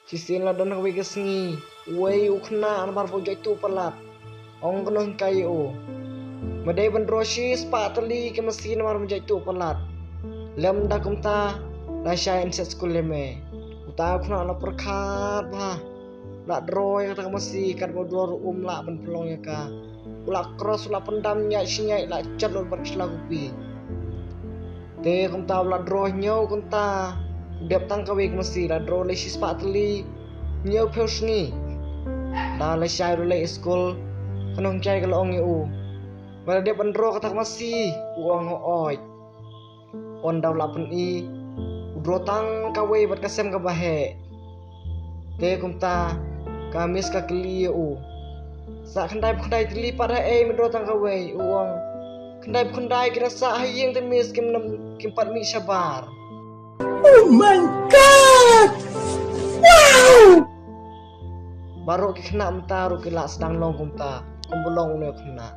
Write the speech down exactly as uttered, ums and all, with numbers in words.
Shisien la don kawei ka sngi, uwei u khynnah namar ba u jait tuh palat, ong ka nonghikai ïa u, me dei ban draw shispah tylli ki masi namar me jait tuh palat. Lymda kumta, la shai, yn set skul ïa me. Uta u khynnah la pyrkhat bha, la draw ïa kata ka masi katba u draw ruh um lah ban pynlong ïa ka. U la cross, u la pyndam ñiah shi ñiah, la jot lut bad ka sla kupi. Te kumta u la draw hynñiew kynta, u dep tang kawei ka masi, la draw lei shispah tylli, hynñiew phew sngi. Da la shai ruh leit skul, ka nonghikai ka la ong ïa u, ba la dep ban draw kata ka masi? U ong hooid. Ynda u la pyni, u draw tang kawei bad ka sem kaba heh. Te kumta ka miss ka kylli ïa u, sa khyndai phew khyndai tylli pat haei me draw tang kawei? U ong, khyndai phew khyndai ki nang sah ha ïing te miss, kim, kim pat mih shabar. Oh my God! Wow! Baroh ki khynnah mynta ruh ki la sdang long kumta, kumba long une u khynnah.